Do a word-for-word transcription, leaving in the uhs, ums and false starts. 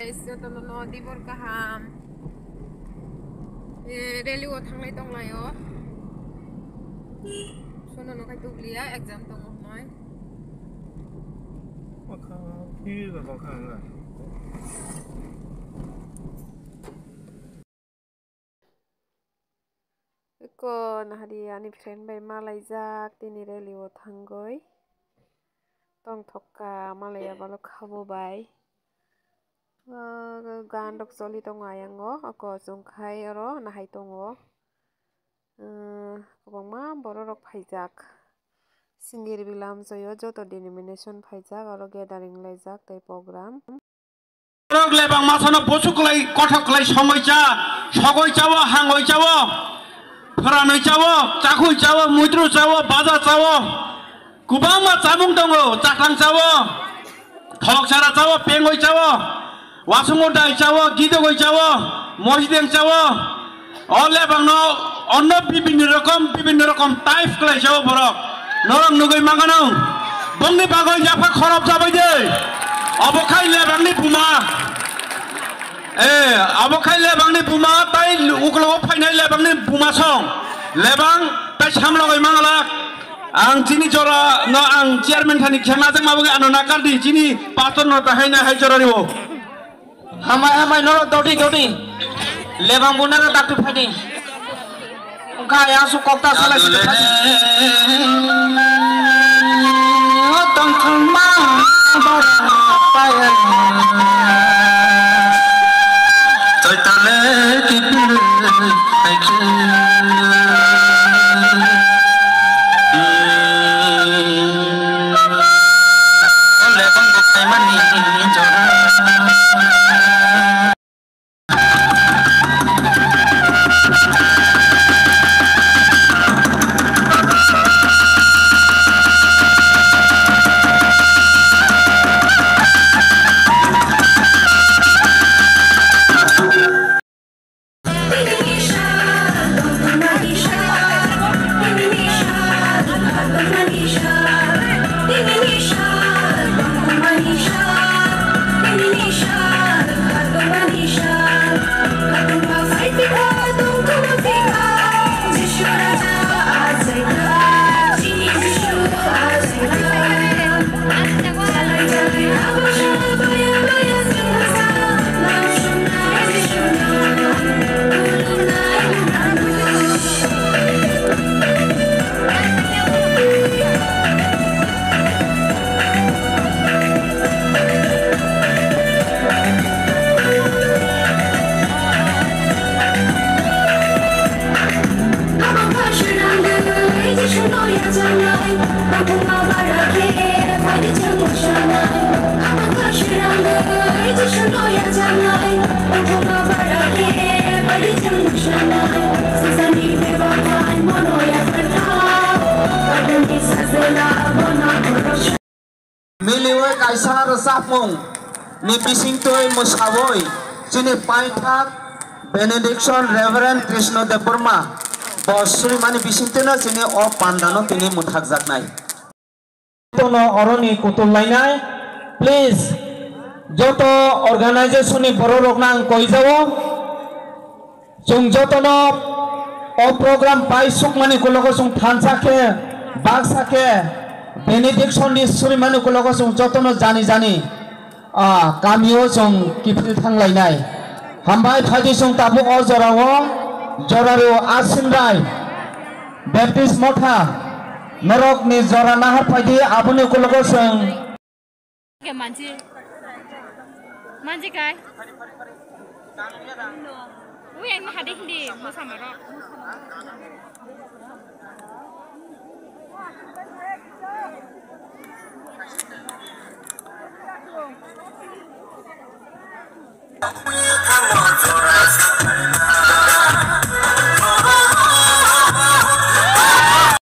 Guys, jotono no dibor kaham. Eh, rally o thanglai tonglaio. Sono no khai tubliya, exam tongo hwnwi. Bwkha, bwkha, bwkha. Eko nahari ani friend bai malaijak tini rally o thangwi. Tongthokka malaiya balo khabo bai. Ah, gan rok choli tongo ayango. Oko chwng khai oro nahai tongo. Ah, kwbangma borok rok phaijak. Singir bilam joyo joto denomination phaijak oro gathering laijak tei program. Borok lebang masano bosu kwlai, kothok kwlai songoi cha, sogoi chawo, hangoi chawo, phoranoi chawo, chakhui chawo, muitru chawo, baja chawo, kwbangma chamung tongo, chaklang chawo, thok sara chawo, pengoi chawo, wasungo dai chawo, gidogoi chawo, mojideng chawo. O lebangno onno bibinno rokom, bibinno rokom type kwlai sao borok. Norok nugui mangano. Bongni bagwi yapha khorop jabai de. Obo khai lebangni buma. Eh, obo khai lebangni buma tai uklogo phainai lebangni buma song. Lebang tai samlogoi mangala. Ang chini jora no ang chairman thani khema jang mabugwi ano nakar di chini pastor no tahai na hai jora riwo. Hamai, hamai, norok dodi, dodi. Lebang bunara dakti phadi. Wngkha ayang su kokta salai sidi phadi. Tongthokma bara paya. Chaitale kipil aikhe. Lebang bukhaimani jora. Miliwi kaisa rwchapmung ni bisingtwi mwsawi chini paithak Benediction Reverend Krishna Debbarma bo surimani bisingtwino chini o pandano tini mwthakjaknai. Jotono oroni kutul lainai, please, joto organization ni borok rokno ang koijao. Chwng jotono o program pai sukmani ukulogo chwng thansa khe, baksa khe, benediction ni surimani ukulogo chwng jotono jani jani, ah, kamio chwng kiphil thanglainai. Hambai phaidi chwng tabuk o jorao, jorao Asin Rai Baptist Motha norokni jora nahar phaidi aboni ukulogo chwng Ke manji. Manji kai. Ui, ang hadi hindi mo sama ro.